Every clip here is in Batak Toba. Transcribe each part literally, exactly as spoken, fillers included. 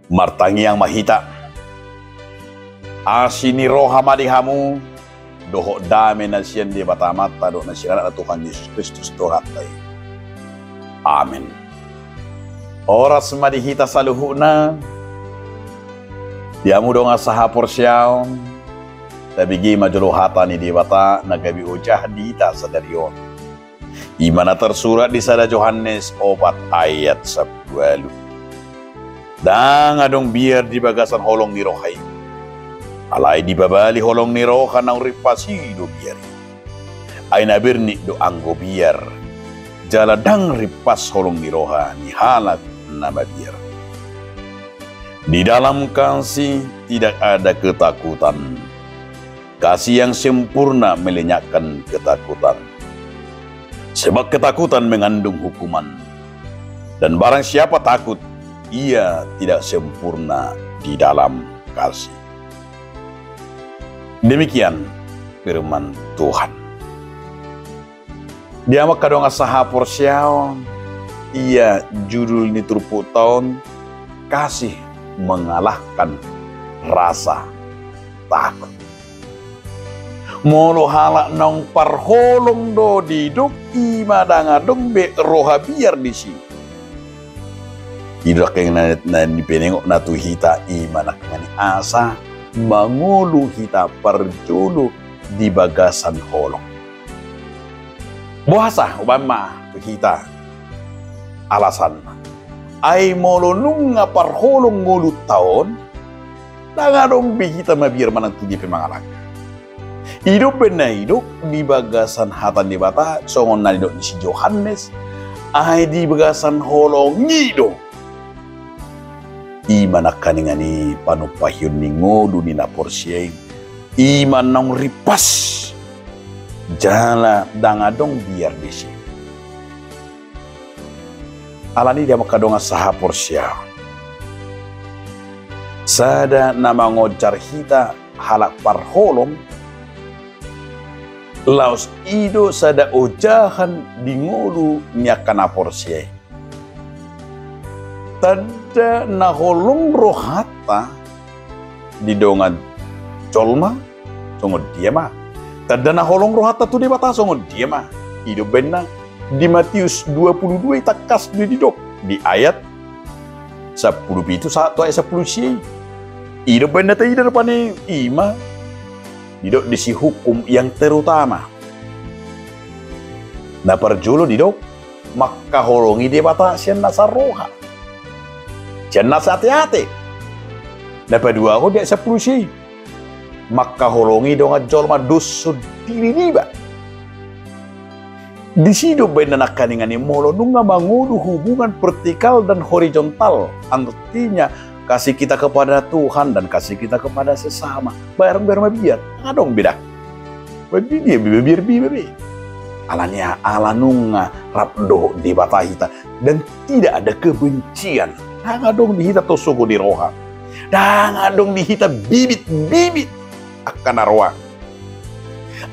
Martangiang ma hita. Asi ni roha ma di hamu, dohot dame na sian Debata Amanta dohot na sian Anakna Tuhan Jesus Kristus Tuhanta i. Amen. Horas ma di hita saluhutna. Di hamu dongan sahaporseaon, tabege ma jolo hata ni Debata na gabe ojahan di hita sadari on. I ma na tarsurat di sada Johannes opat ayat sampulu ualu. Ndang adong biar di bagasan holong ni roha i. Alai dipabali holong ni roha naung rimpas i do biar i. Ai na bernit do anggo biar. Jala ndang rimpas holong ni roha ni halak na mabiar. Di dalam kasih tidak ada ketakutan. Kasih yang sempurna melenyapkan ketakutan. Sebab ketakutan mengandung hukuman. Dan barang siapa takut, ia tidak sempurna di dalam kasih. Demikian firman Tuhan. Di hamu angka dongan sahaporseaon, ia judul ni turpukta on, kasih mengalahkan rasa takut. Molo halak naung parholong do didok, i ma ndang adong be roha biar disi. I do angka na, na nipenengokna tu hita, i ma nangkaning asa mangolu hita parjolo di bagasan holong. Boasa, umbahen ma tu hita alasanna. Ai molo nunga parholong ngolunta on, ndang adong be hita mabiar manang tu dia pe mangalangka. I do umbahen na didok di bagasan hata ni Debata, songon na nidok ni si Johannes, ai di bagasan holong i do. I ma nangkaning i panumpahion ni ngolu ni na porsea i. I ma naung rimpas. Jala ndang adong biar disi. Alani i di hamu angka dongan sahaporseaon, sada na mangonjar hita halak parholong, laos i do sada ojahan di ngolu ni angka na porsea i. Tanda na holong rohanta di dongan jolma, songon dia ma? Tanda na holong rohanta tu Debata songon dia ma? I do umbahen na di Matius dua pulu dua i tangkas do didok di ayat sampulu pitu sahat tu ayat sampulu sia i. I do umbahen na taida rupani, i ma didok disi hukum yang terutama. Na parjolo didok, mangkaholongi Debata sian nasa roha, sian nasa ateate. Na paduahon di ayat sampulu sia i, mangkaholongi dongan jolma doshon diri niba. Disi do umbahen na nangkaning i, molo nunga mangolu hubungan vertikal dan horizontal, artinya kasih kita kepada Tuhan dan kasih kita kepada sesama. Baru, baru mabiar. Ndang adong be da. Baru dia be, biar be, be. Alani i, ala nunga rap dohot Debata hita dan tidak ada kebencian. Ndang adong di hita tosogo ni roha. Ndang adong di hita bibit-bibit angka na roa.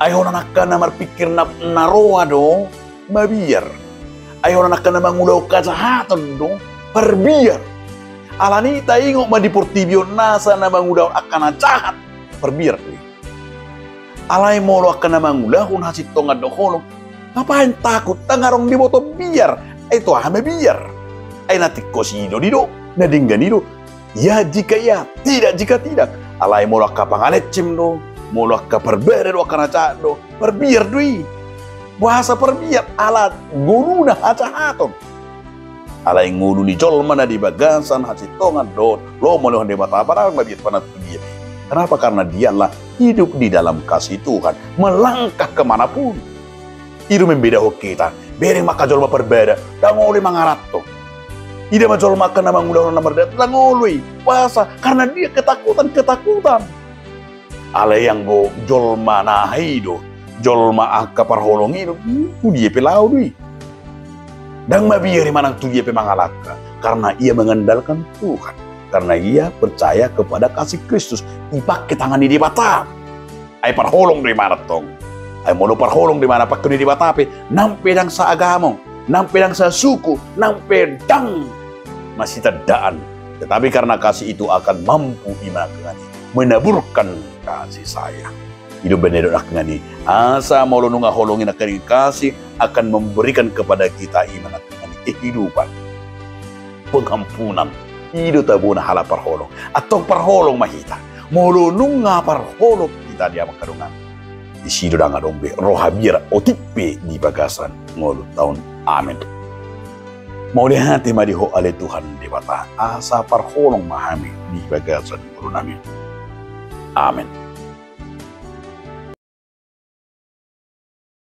Ai holan angka na marpingkir na, na roa do mabiar. Ai holan angka na mangulahon hajahaton do parbiar. Alani i taingot ma di portibi on, nasa na mangulahon angka na jahat parbiar do i. Alai molo angka na mangulahon hasintongan dohot holong, ngapain takut? Ndang adong diboto biar. Ai tu aha mabiar? Ai na tingkos i do didok, na denggan i do. Ya jika ya, tidak jika tidak. Alai molo angka pangalencem do, molo angka parbada do, angka na jahat do, parbiar do i. Boasa parbiar? Ala ngoluna hajahaton. Alai ngolu ni jolma na di bagasan hasintongan dohot lomo ni roha ni Debata, ndang mabiar panantu dia. Kenapa? Karena dia adalah hidup di dalam kasih Tuhan, melangkah ke mana pun. I do mambedahon hita. Bereng ma angka jolma parbada, ndang olo i mangaranto. Ida ma jolma angka na mangulahon na mardalan, ndang olo i. Boasa? Karena dia ketakutan, ketakutan. Alai anggo jolma na aha i do, jolma angka parholong i do, hmm, tu dia pe laho do i. Ndang mabiar i manang tu dia pe mangalangka, karena ia mengandalkan Tuhan, karena ia percaya kepada kasih Kristus, dipangke tangan ni Debata. Ai parholong do ibana tong. Ai molo parholong do ibana, pangke ni Debata pe, nang pe ndang saagama, nang pe ndang sasuku, nang pe ndang masitandaan, Tetapi karena kasih itu akan mampu i ma nangkaning i menaburkan kasih sayang. I do umbahen na didok nangkaning i, asa molo nunga holong i nangkaning i kasih akan memberikan kepada kita i ma nangkaning i kehidupan, pengampunan. I do tabona halak parholong. Antong parholong ma hita. Molo nunga parholong hita di amang hamu dongan, disi do ndang adong be roha biar otik pe di bagasan ngolunta on. Amen. Mauliate ma di Ho ale Tuhan Debata, asa parholong ma hami di bagasan ngolunami. Amen.